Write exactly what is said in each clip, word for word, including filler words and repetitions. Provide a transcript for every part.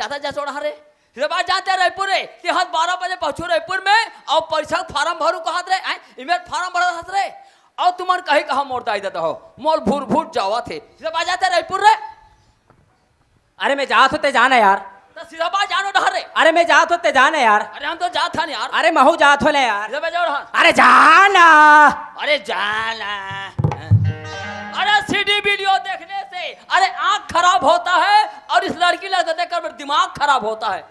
अच्छा, जा छोड़ा रे। सीधा बात जाते रइपुर रे, ते हस बारह बजे पहुँचू रइपुर में, अउ परीक्षा के फारम भरू कहत रे, आय, इमेर फारम भरत हस रे। अउ तुमन कहीं कहा मोर दाई ददा हो, मोर भूर भूर जावत हे। सीधा बात जाते रइपुर रे। अरे मैं जात हों ते जाना यार। तो सीधा बात जानो डहर रे। अरे मैं जात हों ते जाना यार। अरे हम तो जात हन यार। अरे महू जात हों ले यार। सीधा बात जाओ डहर। अरे जाना। अरे जाना। अरे सीडी वीडियो देखने से, अरे आँख खराब होता है और इस लड़की लड़का देखकर मेरा दिमाग खराब होता है।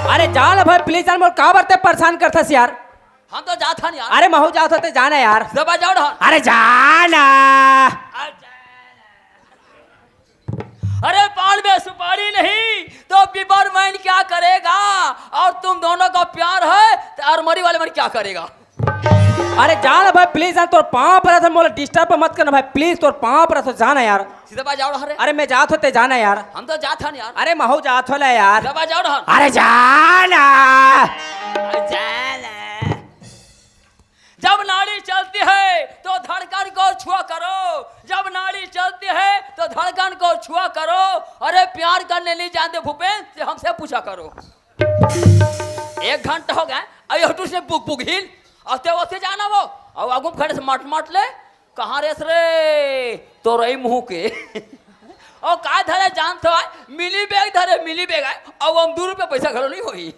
अरे जाना भाई, please जाना, मोर काबर ते परेशान करथस यार। हम तो जात हन यार। अरे महू जात हों ते जाना यार। सीधा बात जाओ डहर। अरे जाना। अरे जाना। अरे पान में सुपारी नहीं तो पिपरमेंट क्या करेगा? और तुम दोनों का प्यार है तो आर्मरी वाले मन क्या करेगा? अरे जाना भाई, please जाना, तोर पाँव परत हन, मोला disturb मत करना भाई, please, तोर पाँव परत हन, जाना यार। सीधा बात जाओ डहर रे। अरे मैं जात हों ते जाना यार। हम तो जात हन यार। अरे महू जात हों ले यार। सीधा बात जाओ डहर। अरे जाना। अरे जाना। जब नाड़ी चलती है तो धड़कन को छुआ करो, जब नाड़ी चलती है तो धड़कन को छुआ करो। अरे प्यार करने नहीं जानते भूपेन, ते हमसे पूछा करो। एक घंटा हो गया, अरे हटू से बुक बुक हिल, अते वते जाना वो, अउ आगू में खड़े से मट मट ले, कहाँ रेस रे, तो रही मुँह के। अउ का धरे जानत हो, मिनी बैग धरे, मिनी बैग आय, अउ हम दू रुपया पैसा घलो नहीं होही।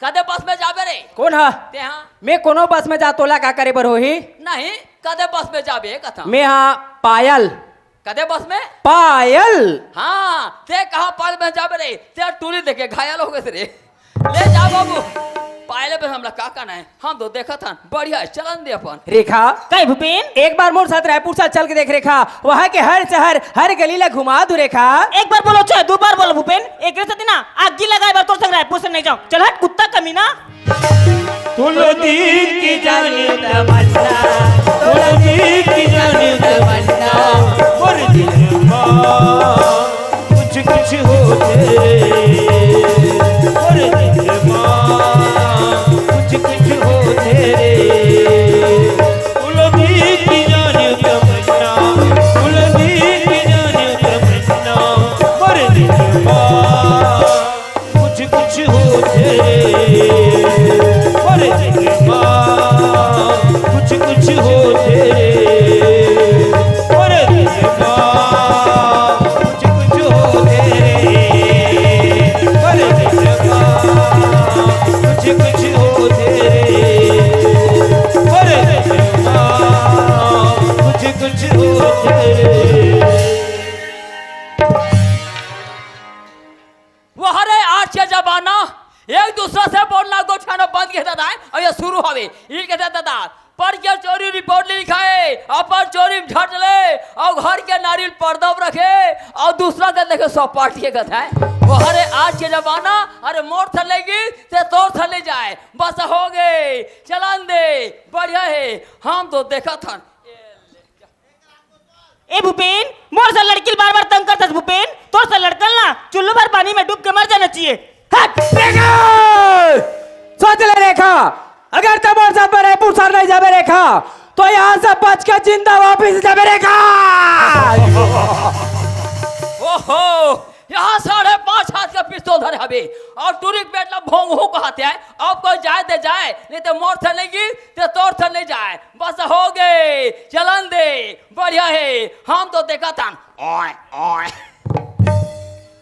कदे बस में जाबे रे? कोन हा? ते हा? मैं कोनो बस में जा, तोला का करे बर होही? नहीं, कदे बस में जाबे कथा? मैं हा पायल। कदे बस में? पायल। हाँ, ते कहा पायल में जाबे रे? ते टूरी देखे घायल हो गए रे। ले जा बाबू, पायल में हमला का करना है? हम तो देखत हन, बढ़िया है, चलन दे अपन। रेखा। कई भूपेन? एक बार मोर साथ रायपुर साथ चल के देख रेखा, वहाँ के हर शहर, हर गली ला घुमा दू रेखा। एक बार बोलो चाहे दू बार बोलो भूपेन, एकरे सेती ना आगी लगाए बर तोर संग रायपुर से नहीं जाओं। चल हट कुत्ता कमीना। तुलदीप की जानी तमन्ना, तुलदीप की जानी तमन्ना, मोर दिल मा कुछ कुछ होथे रे, मोर दिल मा कुछ कुछ होथे रे। कुलदीप की जान तमन्ना, कुलदीप की जान तमन्ना, मोर दिल मा कुछ कुछ होथे रे, मोर दिल मा कुछ कुछ होथे रे, मोर दिल मा कुछ कुछ होथे रे, मोर दिल मा कुछ कुछ होथे रे, मोर दिल मा कुछ कुछ होथे रे। वाह रे, आज के जमाना, एक दूसरा से बोलना गोठाना बंद के दादा है, अउ ये शुरू हवे, इनके दादा, पर के चोरी रिपोर्ट लिखाए, अपन चोरी में झट ले, अउ घर के नारियल पर्दा में रखे, अउ दूसरा के देखे सपाट के कथा है। वाह रे, आज के जमाना, अरे मोर थले गिस, ते तोर थले जाए, बस हो गए, चलन दे, बढ़िया है, हम तो देखत हन। ए भूपेन, मोर से लड़की ल बार-बार तंग करथस भूपेन, तोर से लड़कन ला चुल्लू भर पानी में डूब के मर जाना चाहिए। हट! रेखा! सोच ले रेखा, अगर तैं मोर साथ में रायपुर सर नहीं जाबे रेखा, तो यहाँ से बच के जिंदा वापिस जाबे रेखा। ओहो, यहाँ साढ़े पाँच हाथ का पिस्तौल धरे हवे अउ टूरी के बेटा भोंगहू कहत हे, अब कोई जाए ते जाए, नहीं तो मोर से नहीं गिस, ते तोर से नहीं जाए। बस हो गए, चलन दे, बढ़िया है, हम तो देखत हन। ओए, ओए।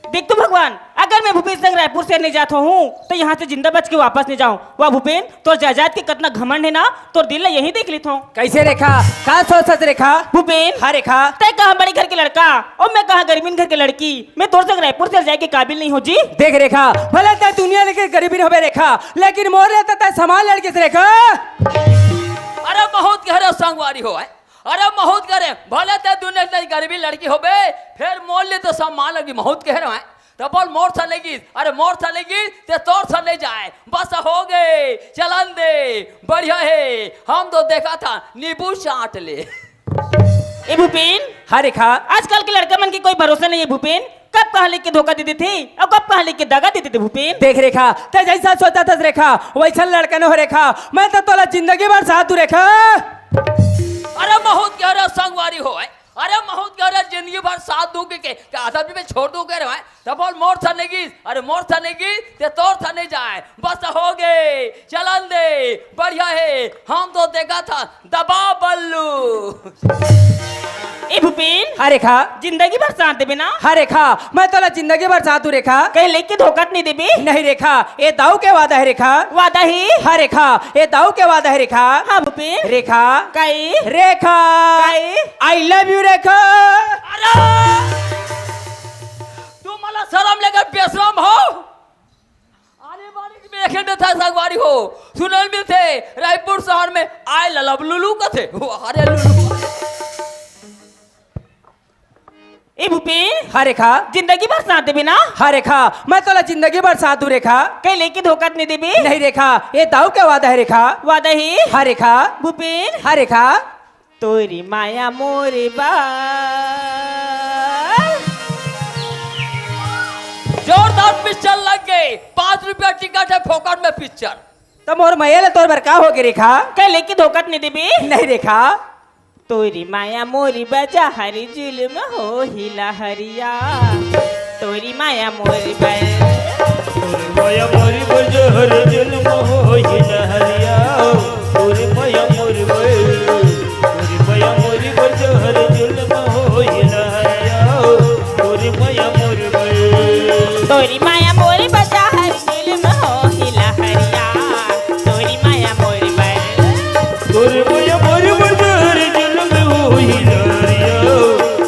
देख तो भगवान, अगर मैं भूपेन संग रायपुर से नहीं जात हूँ, तो यहाँ से जिंदा बच के वापस नहीं जाऊँ। वाह भूपेन, तोर जायदाद के कतना घमंड है ना, तोर दिल ला यहीं देख लेत हूँ। कैसे रेखा? का सोचत रेखा? भूपेन। हाँ रेखा। तैं कहाँ बड़े घर के लड़का अउ मैं कहाँ गरीबिन घर के लड़की। मैं तोर संग रायपुर से जाए के काबिल नहीं हूँ जी। देख रेखा, भले तैं दुनिया लेके गरीबिन होबे रेखा, लेकिन मोर ले तो तैं समान लड़की से रेखा। अरे बहुत गहरे संगवारी हो, हैं? अरे बहुत गहरे, भले तैं दुनिया लेके गरीबिन लड़की होबे, फेर मोर ले तो समान लड़की बहुत गहरे हैं। तो बोल मोर से लेगी, अरे मोर से लेगी, ते तोर से ले जाए, बस हो गए, चलन दे, बढ़िया है, हम तो देखत हन, नींबू चाट ले। ए भूपेन, हाँ रेखा। आजकल के लड़का मन के कोई भरोसा नहीं है भूपेन, कब कहाँ लेके धोखा दे देथे अउ कब कहाँ लेके दगा दे देथे भूपेन। देख रेखा, तैं जैसा सोचत हस रेखा, वैसा लड़का न हो रेखा, मैं तो तोला जिंदगी भर साथ दूँ रेखा। अरे बहुत गहरा संगवारी हो, हैं? अरे महूं त कहे रेहेंव जिंदगी भर साथ दूं कहिके, का आधा बीच में छोड़ दूं कहे रेहेंव भाई? त बोल मोर साथ नइ गिस, अरे मोर साथ नइ गिस, ते तोर साथ नइ जाय। बस हो गे, चलन दे, बढ़िया हे, हम तो देखत हन दबा बल्लू। ए भूपेन। हाँ रेखा। जिंदगी भर साथ देबे ना? हाँ रेखा, मैं तोला जिंदगी भर साथ दूं रेखा। कहीं लेके धोखा त नइ देबे? नहीं रेखा, ए दाऊ के वादा हे रेखा। वादा हे? हाँ रेखा, ए दाऊ के वादा हे रेखा। हाँ भूपेन। रेखा। काई? रेखा। काई? I love you रेखा। अरे! तुम मला शरम लेकर बेशरम हो? अरे बारी में एक घंटे था संगवारी हो। सुनल मिलथे, रायपुर शहर में आय ललब लुलू कथे। ओ, अरे लुलू। ए भूपेन। हाँ रेखा। जिंदगी भर साथ देबे ना? हाँ रेखा, मैं तोला जिंदगी भर साथ दूं रेखा। कहीं लेके धोखा त नइ देबे? नहीं रेखा, ए दाऊ के वादा हे रेखा। वादा हे? हाँ रेखा। भूपेन। हाँ रेखा। तोरी माया मोरे बर। जोरदार पिक्चर लग गे, पाँच रुपया टिकट हे, फोकट में पिक्चर। त मोर मया ल तोर बर का हो गे रेखा? कहीं लेके धोखा त नइ देबे? नहीं रेखा। तोरी माया मोरी बजा हरी जुलम होही लहरिया। तोरी माया मोरी बर। तोरी माया मोरी बर जहर जुलम होही लहरिया। तोरी माया मोरी बर। तोरी माया मोरी बर जहर जुलम होही लहरिया। तोरी माया मोरी बर। तोरी माया मोरी बजा हरी जुलम होही लहरिया। तोरी माया मोरी बर। तोरी माया मोरी बर जहर जुलम होही लहरिया।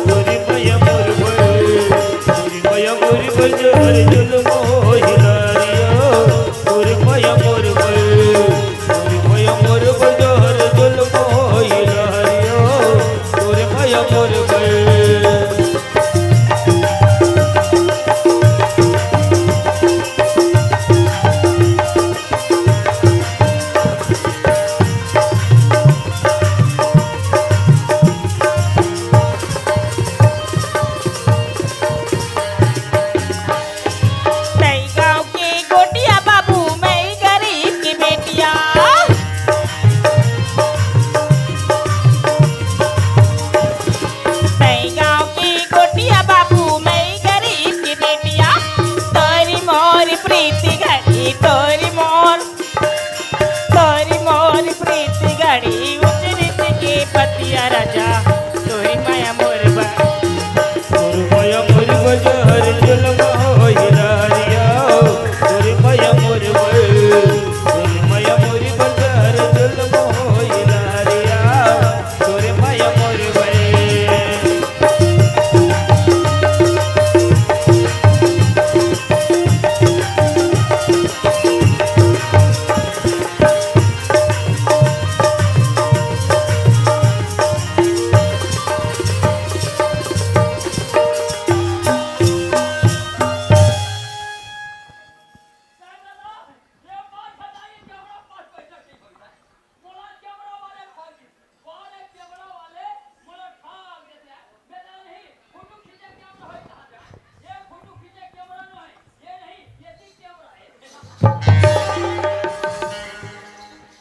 तोरी माया मोरी बर। तोरी माया मोरी बर जहर जुलम होही लहरिया। तोरी माया मोरी बर। तोरी माया मोरी बर जहर जुलम होही लहरिया। तोरी माया मोरी बर। तई गाँव के गोटिया बाबू, मैं गरीब की बेटिया। तई गाँव की गोटिया बाबू, मैं गरीब की बेटिया। तोरी मोरी प्रीति घड़ी, तोरी मोर, तोरी मोरी प्रीति घड़ी, उचरित के पतिया राजा, तोरी माया मोर बा। तोरी माया मोरी बा जहर जुलम होही लहरिया। तोरी माया मोरी बा। तोरी माया मोरी बा जहर जुलम होही लहरिया। तोरी माया मोरी बा।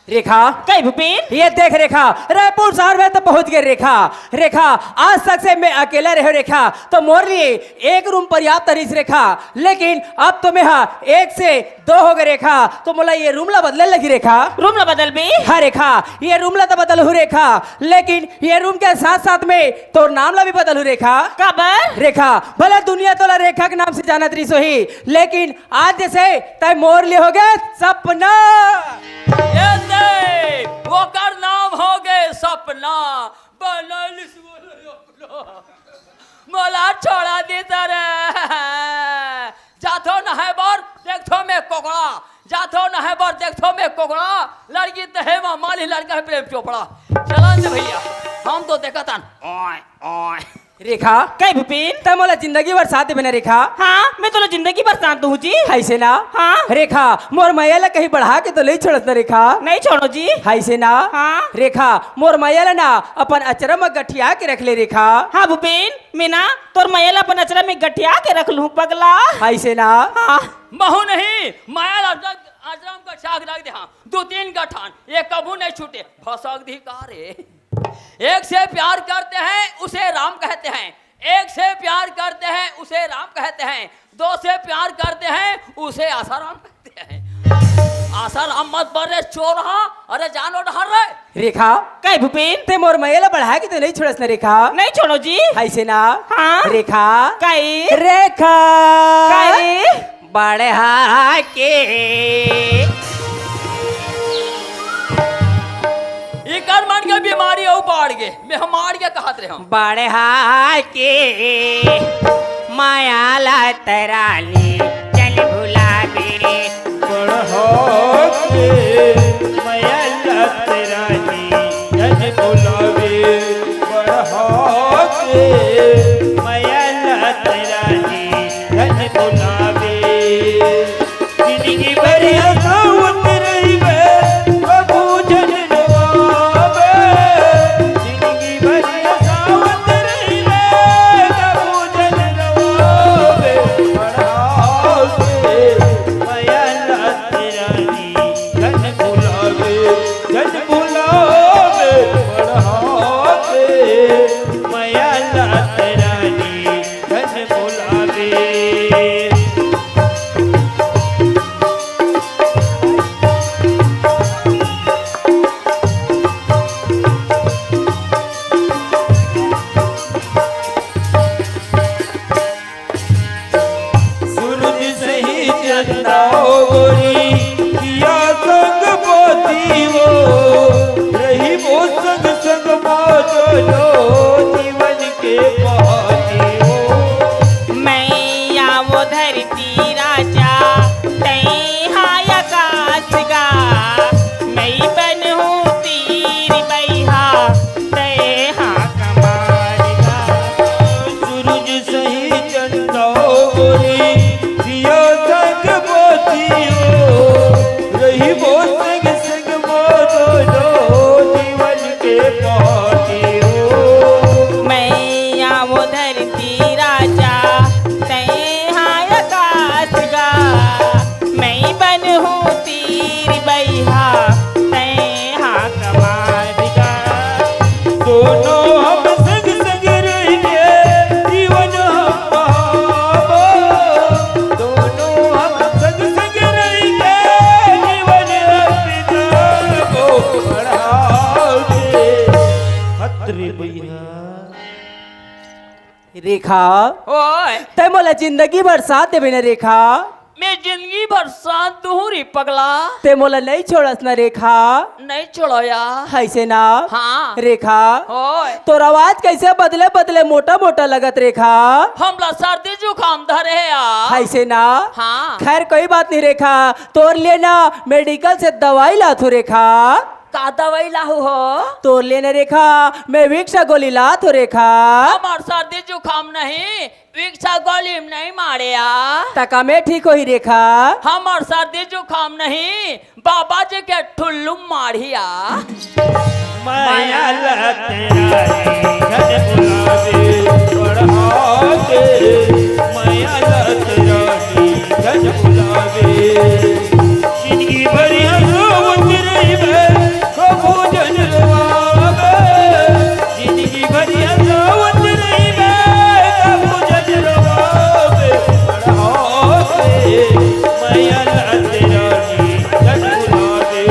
रेखा। कई भूपेन? ये देख रेखा, रायपुर शहर में तो पहुंच गे रेखा। रेखा, आज तक से मैं अकेला रहेंव रेखा, तो मोर लिए एक रूम पर्याप्त रहिस रेखा, लेकिन अब तो मैं हा एक से दो हो गे रेखा, तो मोला ये रूम ला बदले लगही रेखा। रूम ला बदलबे? हाँ रेखा, ये रूम ला तो बदलहूं रेखा, लेकिन ये रूम के साथ साथ में तोर नाम ला भी बदलहूं रेखा। काबर? रेखा, भले दुनिया तोला रेखा के नाम से जानत रहिस होही, लेकिन आज जैसे तय मोर लिए हो गे सपना। ये दे, ओकर नाम हो गे सपना। बनल सुअल अपना। मोला छोड़ा दे तारे। जाथो नहाय बर, देखथो में कोकड़ा। जाथो नहाय बर, देखथो में कोकड़ा। लड़की त हे माँ माली, लड़का हे प्रेम चोपड़ा। चलन दे भैया, हम तो देखत हन। ओए, ओए। रेखा। कई भूपेन? तै मोला जिंदगी भर साथ देबे ना रेखा? हाँ, मैं तोला जिंदगी भर साथ दूँ जी। अइसे ना? हाँ। रेखा, मोर मया ला कहीं बढ़ा के तो नइ छोड़स ना रेखा? नइ छोड़ों जी। अइसे ना? हाँ। रेखा, मोर मया ला ना अपन अचरा म गठिया के रख ले रेखा। हाँ भूपेन, मैं ना तोर मया ला अपन अचरा में गठिया के रख लूँ पगला। अइसे ना? हाँ। महूँ नहीं, मया ला अचरा म गठिया के रख दे हाँ। दू तीन गठान, ये कभू नइ छूटे। भसक दिही का रे? एक से प्यार करते हैं, उसे राम कहते हैं। एक से प्यार करते हैं, उसे राम कहते हैं। दो से प्यार करते हैं, उसे आसाराम कहते हैं। आसाराम मत बर रे चोर हा। अरे जानो डहर रे। रेखा। काई भूपेन? ते मोर मया ला बढ़ा के तो नहीं छोड़स ना रेखा? नहीं छोड़ो जी। ऐसे ना। हाँ। रेखा। काई? रेखा। काई? बढ़ा के। इकर मन के बीमारी अउ बाढ़ गे, मैं हम बाढ़ के कहत रहे हूँ। बढ़ा के मया ला तरानी चल भुला दे रे। बढ़ा के मया ला तरानी चल भुला दे। बढ़ा के मया ला तरानी चल भुला दे। जिंदगी भर हंसावत रहिबे, कभू झन रोवाबे। जिंदगी भर हंसावत रहिबे, कभू झन रोवाबे। बढ़ा के मया ला तरानी झन भुलाबे, झन भुलाबे। बढ़ा के मया ला तरानी झन भुलाबे। सूरज सही चंदा ओ गोरी, पिया संग बाती हो, रहिबो संग संग बाजो लो जीवन के बाती हो। मैया वो धरती राजा, तैं हा आकाश गा, मैं बनहूँ तीर बइहा, तैं हा कमार गा। सूरज सही चंदा ओ गोरी, पिया संग बाती हो, रहिबो संग संग बाजो लो जीवन के बाती हो। मैया वो धरती राजा, तैं हा आकाश गा, मैं बनहूँ तीर बइहा, तैं हा कमार गा। दोनों हम संग संग रहिके जीवन हम पाबो। दोनों हम संग संग रहिके जीवन हम बिताबो। बढ़ा के। हत रे बइहा। रेखा, ओए। तैं मोला जिंदगी भर साथ देबे ना रेखा? मैं जिंदगी भर साथ दूहूँ रे पगला। तैं मोला नहीं छोड़स ना रेखा? नहीं छोड़ो यार। ऐसे ना। हाँ। रेखा, ओए। तोर आवाज कैसे बदले बदले मोटा मोटा लगत रेखा? हमला सर्दी जुकाम धरे हे यार। ऐसे ना। हाँ। खैर कोई बात नहीं रेखा, तोर लिए ना मेडिकल से दवाई लाथों रेखा। का दवाई लाहू हो? तोर लिए ना रेखा, मैं विक्स गोली लाथों रेखा। हमर सर्दी जुकाम नहीं, विक्स गोली म नहीं माड़े आ। त का मैं ठीक होही रेखा? हमर सर्दी जुकाम नहीं, बाबा जी के ठुल्लू म माड़ही आ। मया ला तरानी झन भुलाबे, बढ़ा के मया ला तरानी झन भुलाबे। जिंदगी भर हंसावत रहिबे, कभू झन रोवाबे। जिंदगी भर हंसावत रहिबे, कभू झन रोवाबे। बढ़ा के मया ला तरानी झन भुलाबे।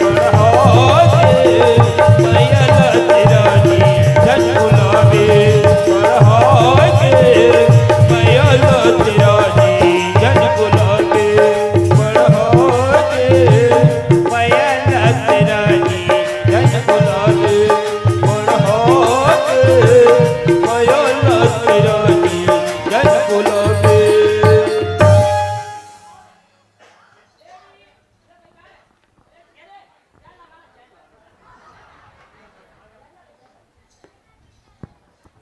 बढ़ा के मया ला तरानी झन भुलाबे। बढ़ा के मया ला तरानी झन भुलाबे। बढ़ा के मया ला तरानी झन भुलाबे। बढ़ा के मया ला तरानी झन भुलाबे।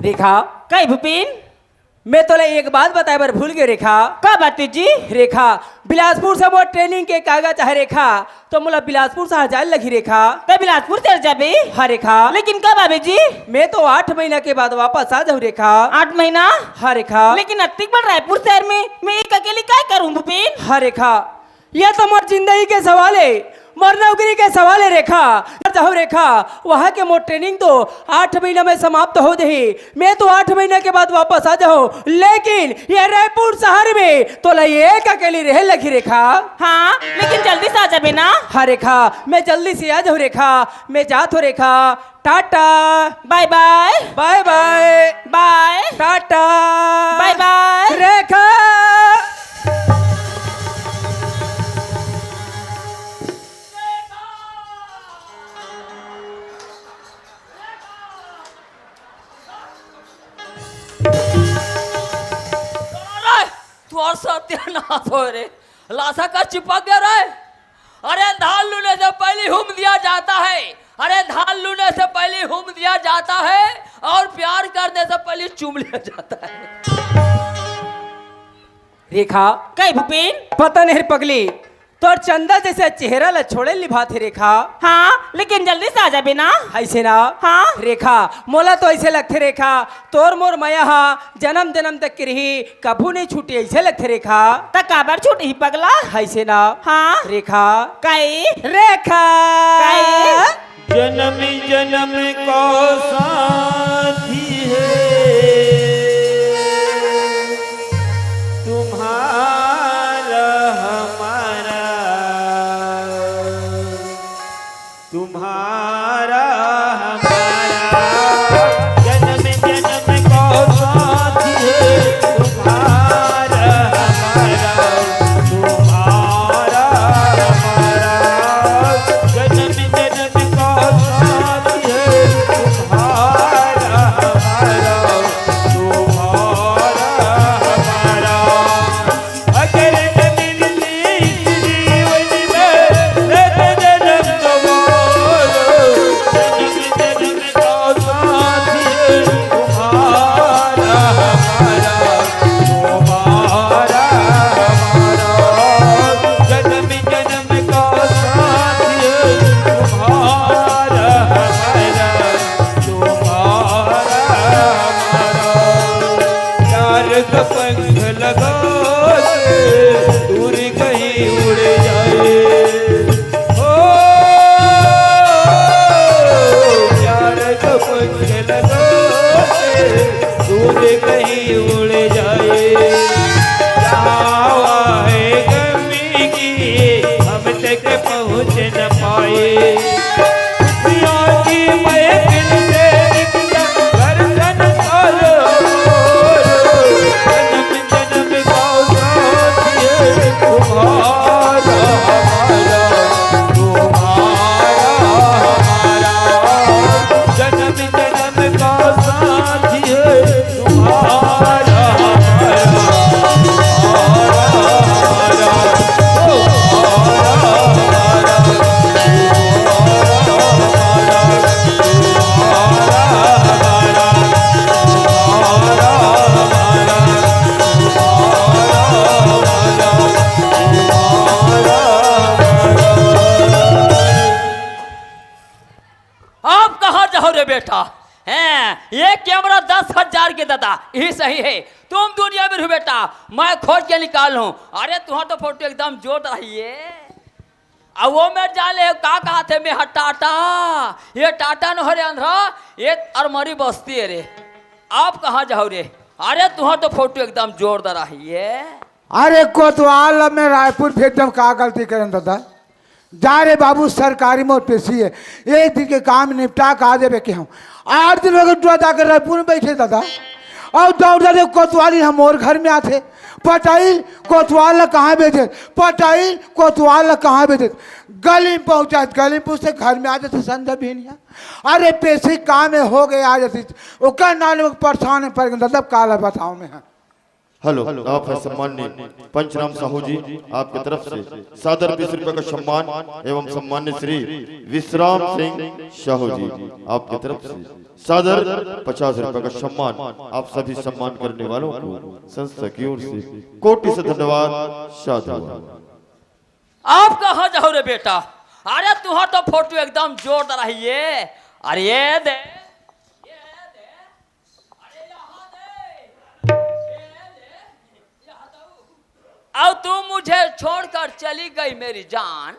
रेखा। काई भूपेन? मैं तोला एक बात बताए बर भूल गे रेखा। का बात हे जी? रेखा, बिलासपुर से मोर ट्रेनिंग के कागज आहे रेखा, तो मोला बिलासपुर शहर जाए लगही रेखा। तैं बिलासपुर शहर जाबे? हाँ रेखा। लेकिन कब आबे जी? मैं तो आठ महीना के बाद वापस आ जाहूँ रेखा। आठ महीना? हाँ रेखा। लेकिन अतिक बड़ रायपुर शहर में मैं एक अकेली काय करूँ भूपेन? हाँ रेखा, ये तो मोर जिंदगी के सवाल हे। मोर नौकरी के सवाल हे रेखा। जहूँ रेखा, वहाँ के मोर ट्रेनिंग तो आठ महीना में समाप्त हो जाही। मैं तो आठ महीना के बाद वापस आ जाहूँ, लेकिन ये रायपुर शहर में तोला एक अकेली रहे लगही रेखा। हाँ, लेकिन जल्दी से आ जाबे ना। हाँ रेखा, मैं जल्दी से आ जाहूँ रेखा। मैं जात हूँ रेखा। टाटा। बाय बाय। बाय बाय। बाय। टाटा। बाय बाय। रेखा। अरे, तोर सत्यानाश हो रे। लासा का चिपक गया रे। अरे, धान लूने से पहले हूम दिया जाता है। अरे, धान लूने से पहले हूम दिया जाता है और प्यार करने से पहले चूम लिया जाता है। रेखा। कई भूपेन? पता नहीं रे पगली, तोर चंदा जैसे चेहरा ला छोड़े निभात हे रेखा। हाँ, लेकिन जल्दी से आ जाबे ना। ऐसे ना। हाँ। रेखा, मोला तो ऐसे लगथे रेखा, तोर मोर मया हा जन्म जन्म तक के रही, कभू नहीं छूटी, ऐसे लगथे रेखा। त काबर छूटही पगला? ऐसे ना। हाँ। रेखा। कई? रेखा। कई? जन्म जन्म को साथी है तुम्हारा हमारा, तुम्हारा हमारा, जन्म जन्म को साथी है तुम्हारा हमारा, तुम्हारा हमारा, जन्म जन्म का साथी है तुम्हारा हमारा, तुम्हारा हमारा। अगर न मिलती इस जीवन में रत जन्म तुम्हारा, जन्म जन्म का साथी है तुम्हारा हमारा, तुम्हारा हमारा, जन्म जन्म का साथी है तुम्हारा हमारा, तुम्हारा हमारा। प्यार का पंख लगा के दूर कहीं उड़ जाए। ओ, प्यार का पंख लगा के दूर कहीं उड़ जाए। जहाँ हवा है गमी की, हम तक पहुँच न पाए। खुशियों की महफिल से निकला घर संसार, जन्म जन्म का साथी है तुम्हारा हमारा, तुम्हारा हमारा, जन्म जन्म का साथी है तुम्हारा हमारा, तुम्हारा हमारा, तुम्हारा हमारा। आप कहाँ जाओ रे बेटा? हैं, ये कैमरा दस हजार के दादा, यही सही है। तुम दुनिया में रहो बेटा, मैं खोज के निकाल लूँ। अरे, तुम्हारा तो फोटो एकदम जोरदार है ये। अब वो मेर जा ले, का कहाथे में हा टाटा, ये टाटा न हो रे अंधरा, ये अरमरी बस्ती है रे। आप कहाँ जाओ रे? अरे तुहार तो फोटो एकदम जोरदार आही ये। अरे कोतवाल, अब मैं रायपुर भेज दम, का गलती करें दादा? जा रे बाबू, सरकारी मोर पेशी है, एक दिन के काम निपटा के आ देबे के हम। आठ दिन हो गए टुरा जाकर रायपुर में बैठे दादा, और दौड़ दे कोतवाली हम मोर घर में आथे। पटाइल कोतवाल ला कहाँ भेजे, पटाइल कोतवाल ला कहाँ भेजे। गली में पहुँचा, गली में पूछते घर में आ जाते संध्या बिहनिया। अरे पेशी काम में हो गए आ जाती, ओकर नाम में परेशान पड़ गए दादा, काला बताओ मैं। हेलो, आप है सम्माननीय पंचराम साहू जी, आपके तरफ से सादर बीस रुपए का सम्मान एवं सम्मानित श्री विश्राम सिंह साहू जी, आपके तरफ से सादर पचास रुपए का सम्मान। आप सभी सम्मान करने वालों को संस्था की ओर से कोटि से धन्यवाद, साधुवाद। आप कहाँ जाओ रे बेटा? अरे तुहार तो फोटो एकदम जोरदार है ये। अरे ये दे, ये दे। अरे यहाँ दे, ये दे, यहाँ दे। अब तू मुझे छोड़कर चली गई मेरी जान,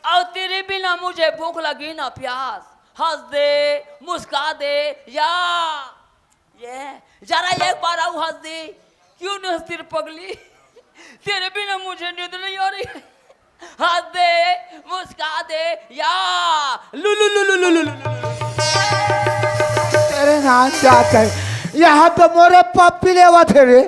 और तेरे बिना मुझे भूख लगी ना प्यास। हंस दे, मुस्का दे, या ये जरा एक बार और हंस दे। क्यों नहीं हंसती रे पगली? तेरे बिना मुझे नींद नहीं आ रही। हंस दे, मुस्का दे, या लू लू लू लू लू लू लू। तेरे नाम जात है। यहाँ पे मोरे पप्पी लेवा थे रे।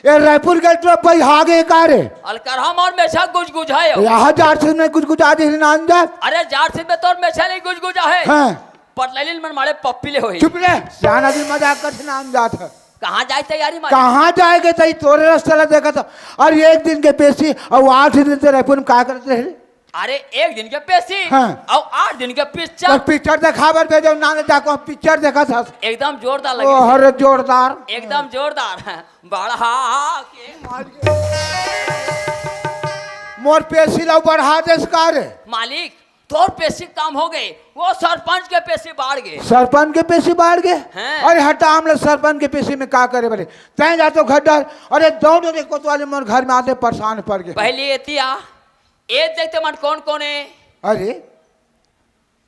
ये रायपुर के तरफ भाई हागे का रे? अलकर हम और मेछा गुजगुजाए हो। यहाँ जारसिन में गुजगुजा दे नाम जात। अरे जारसिन में तोर मेछा नहीं गुजगुजा है। हाँ। पटलैलिन मन मारे पप्पी ले होई। चुप रे। जाना दिन मजाक कर नाम जात है। कहाँ जाए तैयारी मारे? कहाँ जाएगे? तई तोरे रस्ता ला देखा था। और एक दिन के पेशी और आठ दिन से रायपुर में का करते रहे? अरे एक दिन के पेशी हाँ। और आठ दिन के पिक्चर। तो पिक्चर देखा बर भेजो ना, ना जाको पिक्चर देखा था। एकदम जोरदार लगे। ओ हर जोरदार। एकदम जोरदार। बढ़ा के मोर पेशी ला बढ़ा दे सरकार। मालिक तोर पेशी कम हो गए, वो सरपंच के पेशी बाढ़ गए। सरपंच के पेशी बाढ़ गए? हाँ। अरे हटा, हम लोग सरपंच के पेशी में का करे बोले? तय जा तो घर डाल। अरे दोनों के कोतवाली मोर घर में आते परेशान पड़ गए। पहले एतिया, ए देखते मन कौन कौन है? अरे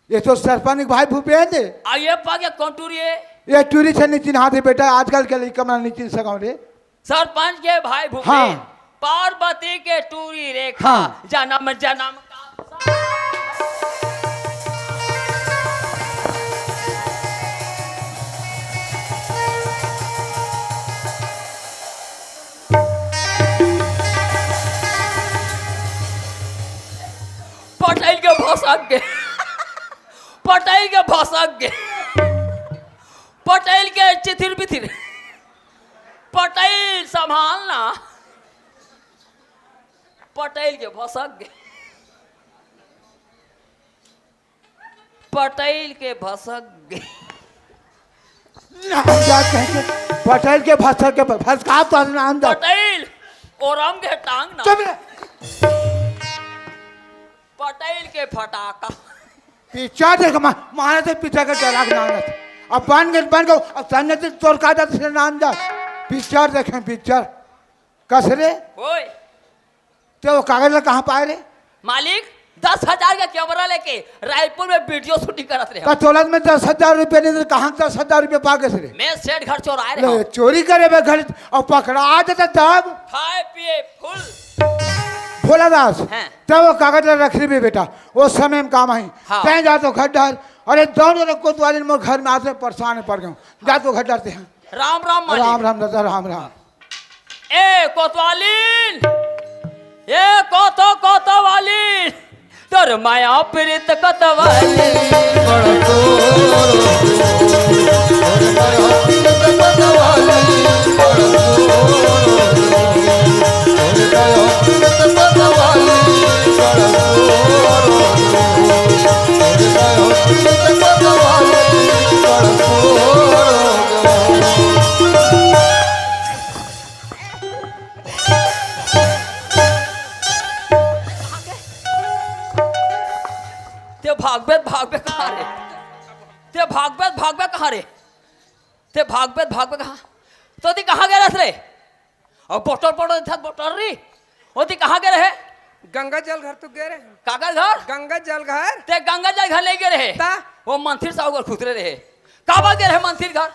ये तो सरपंच के भाई भूपेंद्र। आ ये पागे कौन टूरी है? ये टूरी से नहीं चिन्हाते बेटा, आजकल के लइका मन नहीं चिन्ह सका रे। सरपंच के भाई भूपेश, हाँ। पार्वती के टूरी रेखा, हाँ। जन्म जन्म का। पटैल के भसक के, पटैल के भसक के, पटैल के चिथिर बिथिर। पटैल संभालना। पटैल के भसक गे। पटैल के भसक गे। पटैल के भसक के भसका तो नाम दा। पटैल और हम के टांग ना। चुप। पटैल के फटाका। पिक्चर देख माने तो पिक्चर के डायलॉग ना। अब बन गए बन गए। अब सामने से तोर का जाते से नाम दा। पिक्चर देखें पिक्चर। कस रे? ओए। ते वो कागज ला कहाँ पाए रे? मालिक, दस हजार का कैमरा लेके रायपुर में वीडियो शूटिंग करत रहे। का तोलत में दस हजार रुपये नहीं तो कहाँ दस हजार रुपये पा गए रे? मैं सेठ घर चोराए रहे। चोरी करे बे घर और पकड़ा आ जाता तब। खाए पिए फुल। भोला दास, हाँ। तब वो कागज ला रख रही बेटा, वो समय में काम आई। हाँ। तैं जा तो घर डाल, अरे दोनों ने कोतवाली मोर घर में आते परेशान पड़ गए। जा तो घर डालते हैं। राम राम मालिक। राम राम दादा, राम राम। ए कोतवालीन, ए कोतो कोतवालीन, तोर माया प्रीत कोतवालीन। ते भागबे त भागबे कहाँ रे? ते भागबे त भागबे कहाँ रे? ते भागबे त भागबे कहाँ? तो ती कहाँ गे रस रे? अउ बोटर बोटर था बोटर री। ओ ती कहाँ गे रहे? गंगा जल घर तो गे रहे। काकर घर? गंगा जल घर। ते गंगा जल घर नहीं गे रहे। ता? वो मंत्री साहू घर खुसरे रहे। काबर गे रहे मंत्री घर?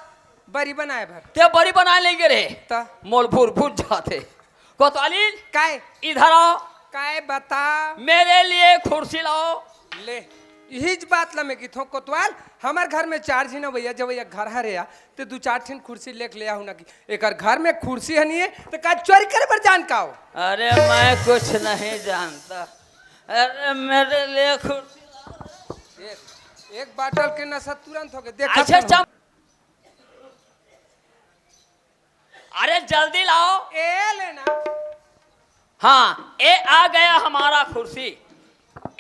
बरी बनाए बर। ते बरी बनाए नहीं गे रहे। ता? मोर भूर भूर जाते। कोतवालीन, काय? इधर आओ। काय बता? मेरे लिए कुर्सी लाओ। ले, इहीच बात ला मैं किथों कोतवाल, हमर घर में चार झिन भैया जब भैया घर हरे आ, ते दू चार ठिन कुर्सी लेके ले आहू ना कि एकर घर में कुर्सी हनी है, ते का चोरी करे बर जान का हो? अरे मैं कुछ नहीं जानता। अरे मेरे लिए कुर्सी लाओ। एक, एक बाटल के नशा तुरंत हो गए। देख अच्छा, अरे जल्दी लाओ। ए लेना। हाँ, ए आ गया हमारा कुर्सी।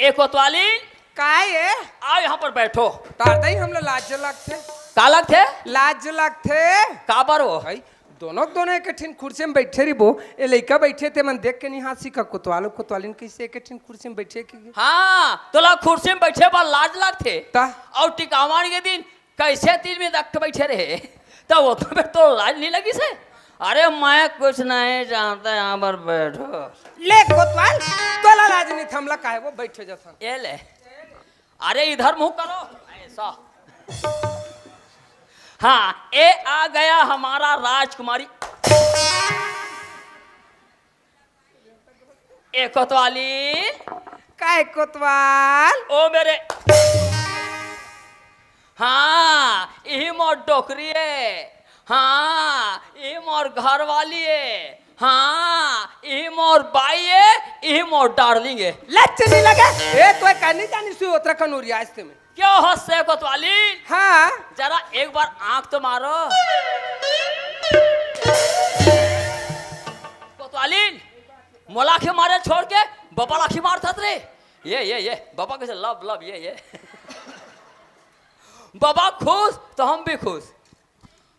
ए कोतवाली, काय ए? आओ यहाँ पर बैठो। तारदा ही हम लोग लाज लगथे। का लगथे? लाज लगथे। काबर वो? भाई, दोनों दोनों एक ठिन कुर्सी में बैठे रहिबो। ए लइका बैठे ते मन देख के नहीं हाँसी का कोतवालो कोतवालिन कैसे एक ठिन कुर्सी में बैठे की? हाँ, तोला कुर्सी में बैठे बर लाज लगथे। ता? और टिकावन के दिन कैसे तीन में दख्त बैठे रहे, त वो तो में तो लाज नहीं लगी से। अरे, मैं कुछ नहीं जानता, यहाँ पर बैठो। ले कोतवाल, तोला लाज नहीं थमला काहे वो बैठे जथन। ये ले। अरे, इधर मुंह करो। ऐसा। हाँ, ये आ गया हमारा राजकुमारी। ए कोतवाली। काय कोतवाल? ओ मेरे। हाँ, इही मोर डोकरी है। हाँ, इही मोर घरवाली है। हाँ, इही मोर बाई है, इही मोर डार्लिंग है। लच्च नहीं लगे। ए, तो कहनी जानी सुई ओतरा कनूरी आज ते में। क्यों हंसे कोतवाली? हाँ। जरा एक बार आंख तो मारो। कोतवाली, मोला आंखें मारे छोड़ के बबा ला आंखें मारत रे। ये, ये, ये, बबा कैसे love, love, ये, ये। बबा खुश तो हम भी खुश।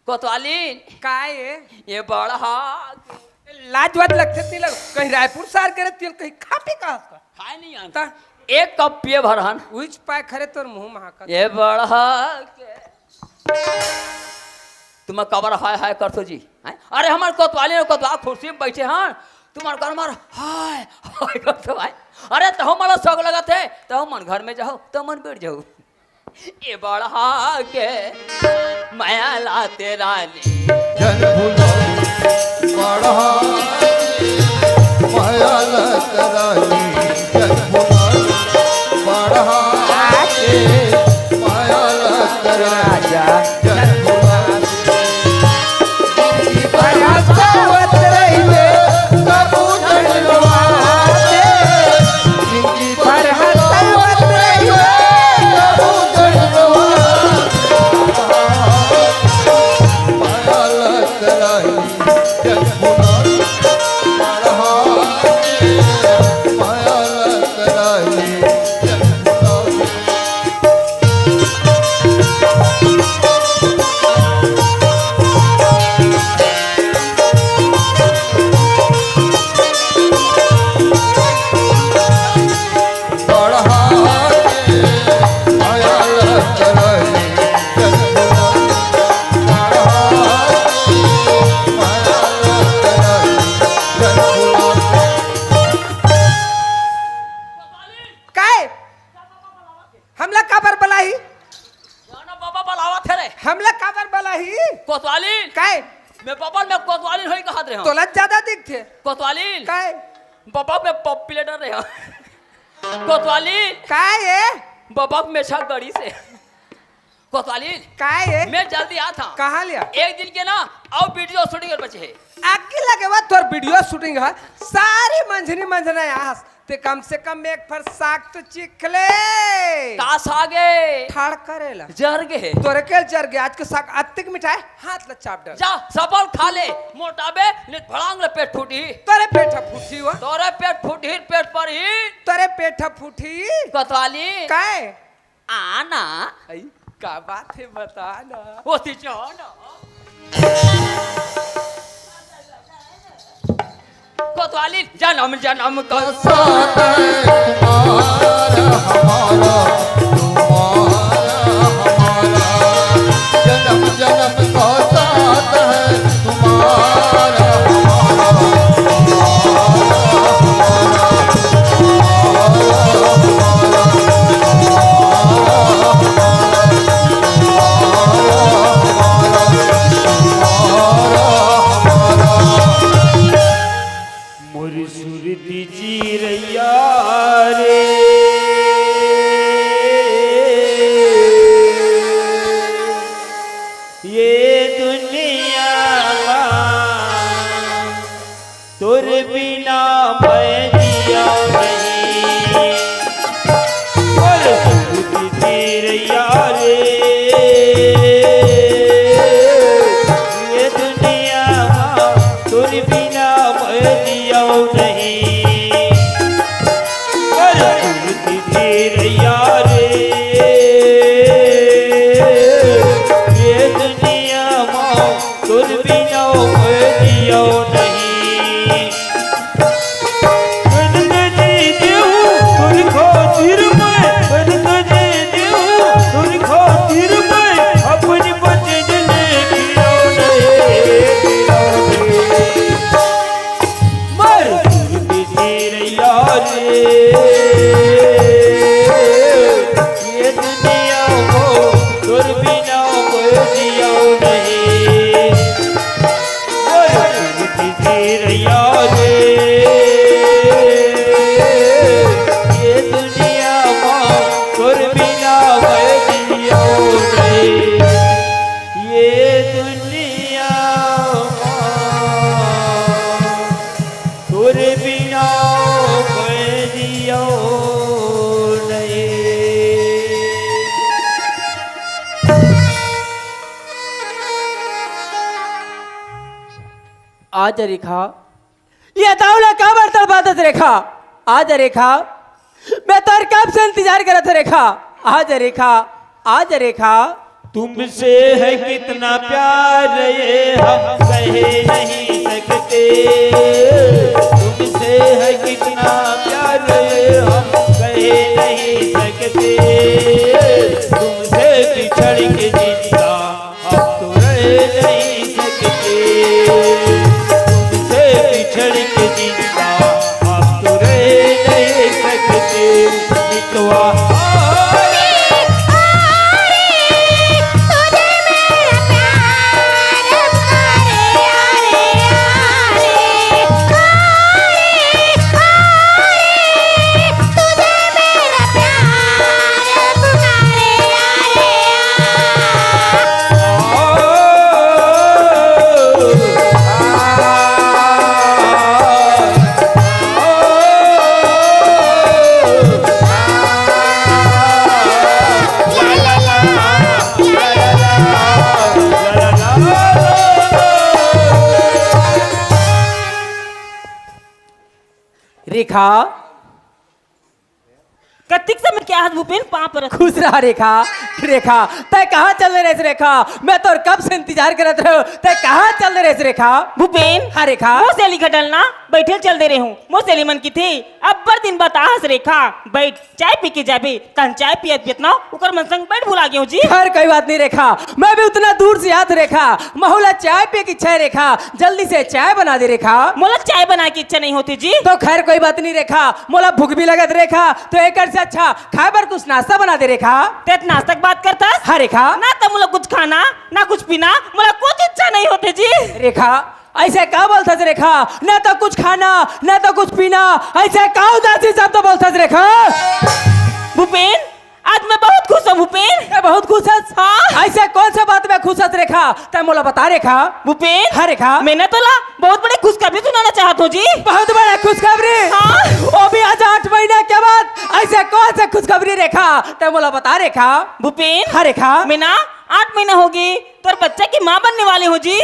कोतवाली। का ये? ये बड़हा। लाज वाज लगथे तेला, कहीं रायपुर सार करे तेल कहीं खा पी का हस का? खाए नहीं जानता। ता? एक कप पिए भर हन। उइच पाए खरे तोर मुंह महाकत। ये बड़हा के। तुम कबर हाय हाय करथो जी, हैं? अरे हमर कोतवाली ने कोतवाल कुर्सी में बैठे हन, तुम्हार घर मार हाय हाय करथो भाई। अरे तहु मला शौक लगत हे, तहु मन घर में जाओ, तहु मन बैठ जाओ। ए बड़हा के मया लाते रानी। जन भुलाओ बड़हा के मया लाते रानी। जन भुलाओ बड़हा के मया लाते रानी। राजा। जन भुलाओ। जिंदगी भर हंसावत रहिबे, कबू जन रोवाते। जिंदगी भर हंसावत रहिबे, कबू जन रोवाते। माया लग रही, जन भुला, माया लग रही, जन भुला। काय? हमला काबर बलाही? जाना बाबा बलावत हे रे। हमला काबर बलाही? कोतवाली। काय? मैं बाबा मैं कोतवाली होई कहत रहे हूँ। तोला ज्यादा दिखथे। कोतवाली। काय? बाबा मैं पप्पी ले डर रहे हूँ। कोतवाली। काय ये? बाबा मैं छा गड़ी से। कोतवाली। काय ये? मैं जल्दी आता। कहाँ लिया? एक दिन के ना, अउ video shooting कर बचे है। आगे लगे हुआ तोर video shooting है, सारी मंझनी मंझना आस। ते कम से कम एक फर साग तो चीख ले। का साग ए? ठाड़ करेला। जर गे हे। तोरे के जर गे, आज के साग अत्तिक मिठाई, हाथ ला चाप डर। जा, सबल खा ले, मोटाबे, नहीं भड़ांग ले पेट फूटी। तोरे पेट फूटी हो। तोरे पेट फूटी, पेट पर ही। तोरे पेट फूटी। कोतवाली। काय? आना। आई, का बात है, बता ना। ओती जाना। कोतवाली जन्म जन्म का साथ है तुम्हारा हमारा, तुम्हारा हमारा। जन्म जन्म का साथ है तुम्हारा हमारा, तुम्हारा हमारा। मोर सुरती चिरैया रे, ये दुनिया मा तोर बिना मैं जिया नहीं। मोर सुरती चिरैया रे, ये दुनिया मा तोर बिना मैं जिया नहीं। मोर सुरती चिरैया रे, ये दुनिया मा तोर बिना मैं जिया नहीं। आजा रेखा, ये दाऊ ला काबर तड़पाथस रेखा? आजा रेखा, मैं तोर कब से इंतजार करत हँव रेखा। आजा रेखा, आजा रेखा। तुमसे है कितना प्यार ये हम कह नहीं सकते, तुमसे है कितना प्यार ये हम कह नहीं सकते, तुमसे बिछड़ के जिंदा हम तो रह नहीं सकते, तुमसे बिछड़ के जिंदा हम तो रह नहीं सकते। मितवा रेखा, कतिक समय के आहत भूपेन, पाँव परत। खुश रह रेखा। रेखा, तैं कहाँ चल दे रहेस रेखा? मैं तोर कब से इंतजार करत रहेंव, तैं कहाँ चल दे रहेस रेखा? भूपेन, हाँ रेखा। मोर सहेली घर डहन बैठे ल चल दे रहेंव। मोर सहेली मन कथे, अब्बड़ दिन बाद आहस रेखा, बइठ, चाय पी के जाबे। तहन चाय पियत पियत ना ओकर मन संग बइठ भुला गेंव जी। खैर कोई बात नहीं रेखा, मैं भी उतना दूर से आहत रेखा, महू ला चाय पिए के इच्छा हे रेखा, जल्दी से चाय बना दे रेखा। मोला चाय बनाए के इच्छा नहीं होथे जी। तो खैर कोई बात नहीं रेखा, मोला भूख भी लगत रेखा, तो एकर से अच्छा खाए बर कुछ नाश्ता बना दे रेखा। तैं नाश्ता के बात करथस? हाँ रेखा। ना तो मोला कुछ खाना, ना कुछ पीना, मोला कुछ इच्छा नहीं होथे जी। रेखा, अइसे का बोलथस रेखा? ना तो कुछ खाना, ना तो कुछ पीना, अइसे का उदासी शब्द बोलथस रेखा? भूपेन, आज मैं बहुत खुश हँव भूपेन। तैं बहुत खुश हस? हाँ। अइसे कौन से बात में खुश हस रेखा? तैं मोला बता रेखा। भूपेन। हाँ रेखा। मैं ना तोला बहुत बड़े खुशखबरी सुनाना चाहत हँव जी। बहुत बड़े खुशखबरी? हाँ। वो भी आज आठ महीना के बाद। अइसे कौन से खुशखबरी रेखा? तैं मोला बता रेखा। भूपेन। हाँ रेखा। मैं ना आठ महीना होगे तोर बच्चा के माँ बनने वाले हँव जी।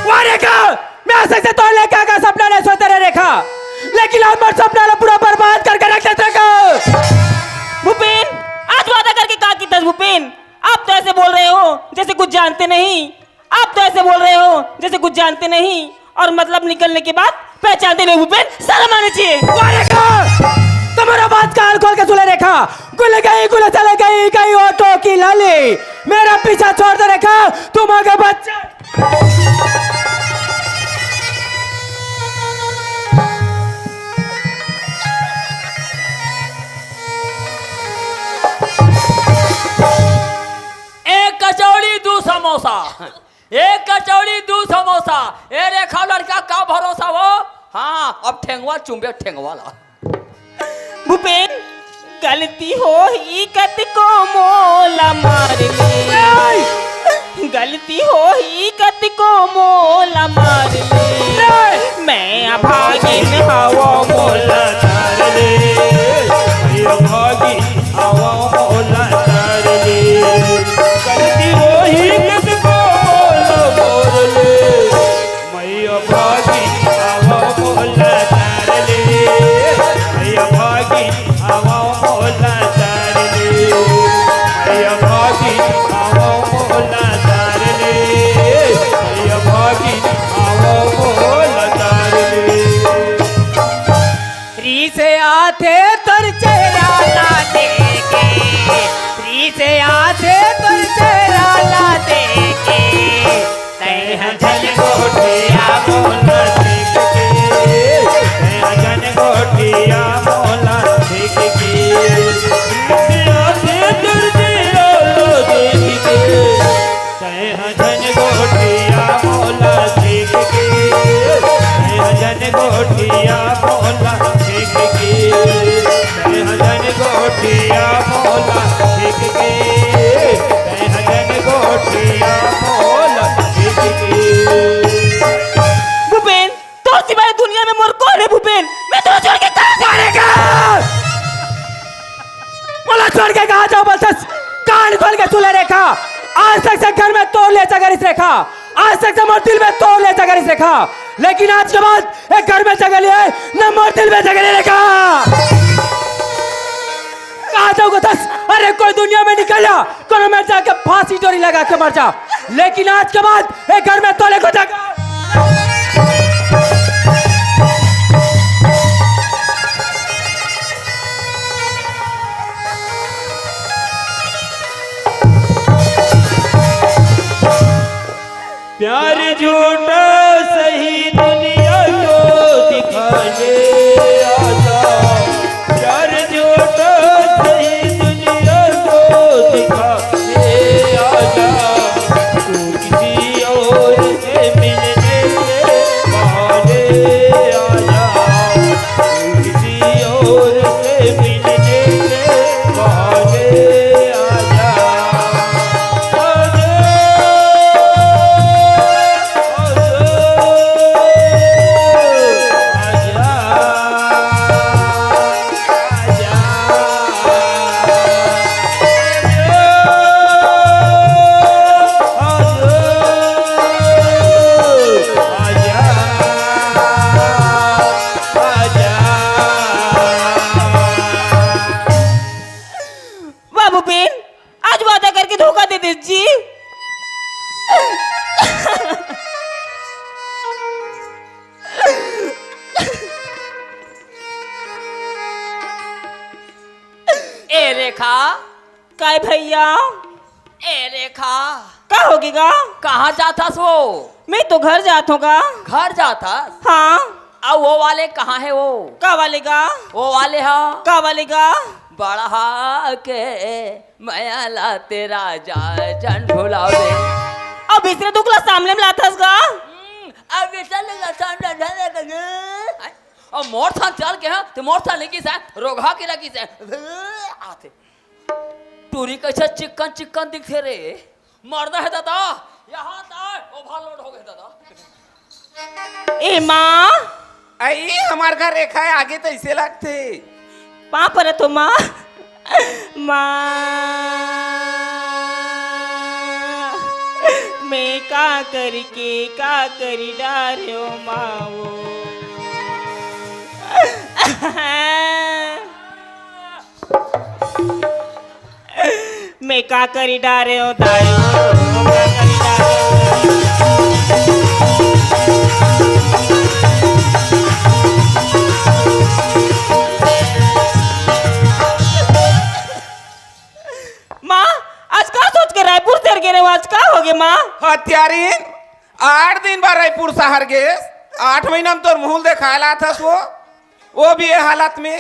वाह रेखा, मैं आज तक तोर लेके का सपना नहीं सोचत रहेंव रेखा, लेकिन आज मोर सपना ला पूरा बर्बाद करके रख देथस रेखा। भूपेन, आज वादा करके का किथस भूपेन? आप तो ऐसे बोल रहे हो जैसे कुछ जानते नहीं, आप तो ऐसे बोल रहे हो जैसे कुछ जानते नहीं, और मतलब निकलने के बाद पहचानते नहीं। भूपेन, शर्म आनी चाहिए। वाह रेखा, तुम्हारा बात कान खोल के सुन ले रेखा, गुल गई, गुल चल गई, गई होठों की लाली, मेरा पीछा छोड़ दे रेखा, तुम आगे बच्चे। एक कचौड़ी, दू समोसा, एक कचौड़ी, दू समोसा। ए रेखा, लड़का का भरोसा वो? हाँ, अब ठेंगवा चुम्बे, ठेंगवा ला। भूपेन, गलती होही कतको मोला मार ले। नहीं। गलती होही कतको मोला मार ले। नहीं। मैं अभागिन हवं मोला तार ले। मैं अभागिन हवं मोला तार ले। गलती होही कतको मोला मार ले। मैं अभागिन हवं मोला तार ले। मैं अभागिन हवं मोला तार ले। मैं अभागिन हवं मोला तार ले। मैं अभागिन हवं मोला तार ले। रीस आथे तोर चेहरा ला देखे, रीस आथे तोर चेहरा ला देखे। तैं ह झन गोठिया मोला देख के, तैं ह झन गोठिया मोला देख के। रीस आथे तोर चेहरा ला देख के। तैं ह झन गोठिया मोला देख के, तैं ह झन गोठिया मोला देख के, तैं ह झन गोठिया मोला देख के, तैं ह झन गोठिया मोला देख के। आज तक से घर में तोर ले जगह नहीं रेखा, आज तक से मोर दिल में तोर ले जगह नहीं रेखा, लेकिन आज के बाद एक घर में जगह नहीं है, ना मोर दिल में जगह नहीं रेखा। कहाँ जाऊंगा दस? अरे कोई दुनिया में निकल जा, कोनो में जाके फांसी डोरी लगा के मर जा, लेकिन आज के बाद एक घर में तोले को जगह। प्यार झूठा सही दुनिया को दिखाने आजा। प्यार झूठा सही दुनिया को दिखाने आजा। तू किसी और से मिलने के बहाने आजा। तू किसी और से मिलने के बहाने आजा। वाह भूपेन, आज वादा करके धोखा दे दे जी। ए रेखा। काय भैया? ए रेखा। का होगे गा? कहाँ जाथस वो? मैं तो घर जात हों गा। घर जाथस? हाँ। अउ वो वाले कहाँ हे वो? का वाले गा? वो वाले हा? का वाले गा? बड़हा के मया ला तेरा जा जन भुलावे। अब इसने दुख ला सामने में लाथस गा? हम्म, अब इसने दुख ला सामने में लाथस गा? अब मोर थान चल के हा, ते मोर थान लेके सा, रोगहा के लगी सा। आथे। टूरी कैसे चिक्कन चिक्कन दिखथे रे? मरना हे दादा, यहाँ ताय, overload होगे दादा। ए माँ। अई, हमर घर रेखा हे, आगे तो ऐसे लगथे। पाँव परत हों माँ। माँ। मैं का करी के, का करी डारेंव माँ वो। मैं का करी डारेंव दाई। माँ, आज का सोच के रायपुर शहर गे रहेंव, आज का होगे माँ? हत्यारिन, आठ दिन बाद रायपुर शहर गेस, आठ महीना में तोर मुँह ल देखाय ला आथस वो, वो भी ये हालत में।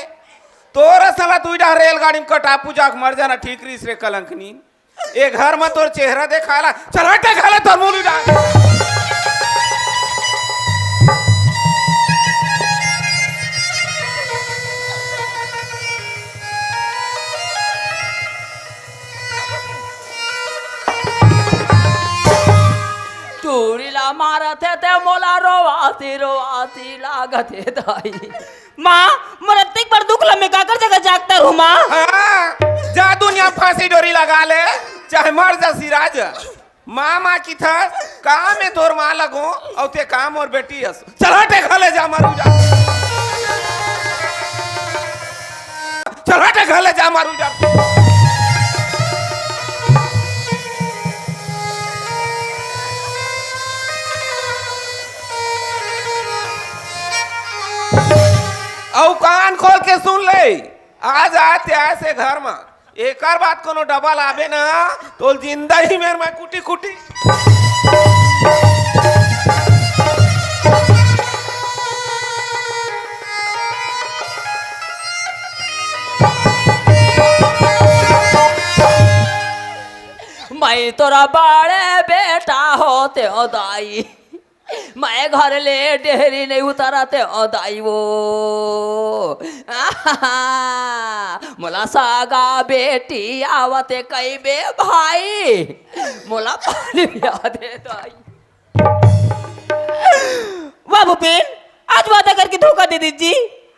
तोर असन ला तू डहर रेलगाड़ी में कटापू जाके मर जाना ठीक रहिस रे कलंकनी। ए घर में तोर चेहरा देखाय ला, चल हट घर ले तोर मुँह ल देखाय। टूरी ला मारत हे ते मोला रोवासी रोवासी लागत हे दाई। माँ, मोर अतेक बड़ दुख ला मैं काकर जगह जाकर हूँ माँ? हाँ, जा दुनिया फांसी डोरी लगा ले, चाहे मर जा सिराज। माँ, माँ किथस, का मैं तोर माँ लगों, अउ ते का मोर बेटी हस। चल हट, घर ले जा, मारू जा। चल हट, घर ले जा, मारू जा। अउ कान खोल के सुन ले, आज आते आए से घर में एकर बाद कोनो डबल आबे ना, तोल जिंदा ही मेर मैं कुटी कुटी। मैं तोरा बड़े बेटा होतेंव दाई। मैं घर ले डेहरी नहीं उतारत ओ दाई वो। आहा, मोला सगा बेटी आवत कहिबे भाई, मोला पानी पिया दे दाई। वाह भूपेन, आज वादा करके धोखा दे दे जी।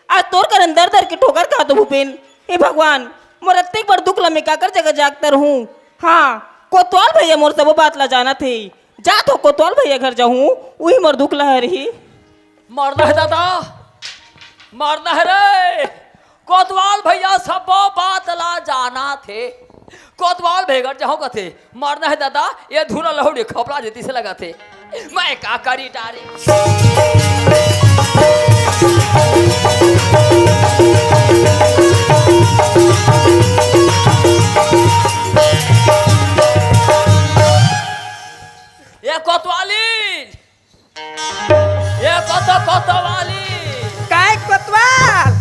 आज तोर करन दर दर के ठोकर खात हों भूपेन। हे भगवान, मोर अतेक बड़ दुख ला मैं काकर जगह जाकर हूँ। हाँ, कोतवाल भैया मोर सबो बात ला जानत हे। जात हो कोतवाल भैया घर जाहूं, उही मोर दुख ला हरही। मरना हे दादा, मरना हे रे। कोतवाल भैया सबो बात ला जानत हे। कोतवाल भैया घर जाहूं कथे, मरना हे दादा, ये धुन लहुड़ी खपला देती से लगथे। मैं का करी डारे। ये कोतवाली, ये कोत-, कोतवाली। काय कोतवाल?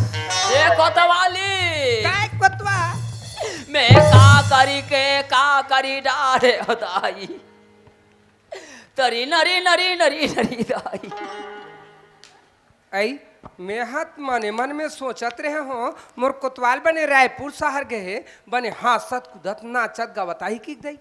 ये कोतवाली। काय कोतवाल? मैं का करी के का करी डारे हो दाई। तरी नरी नरी नरी नरी दाई। अई, मैं हा त मने मन में सोचत रहे हों, मोर कोतवाल बने रायपुर शहर गे हे, बने हाँसत कूदत नाचत गावत आही कि दई।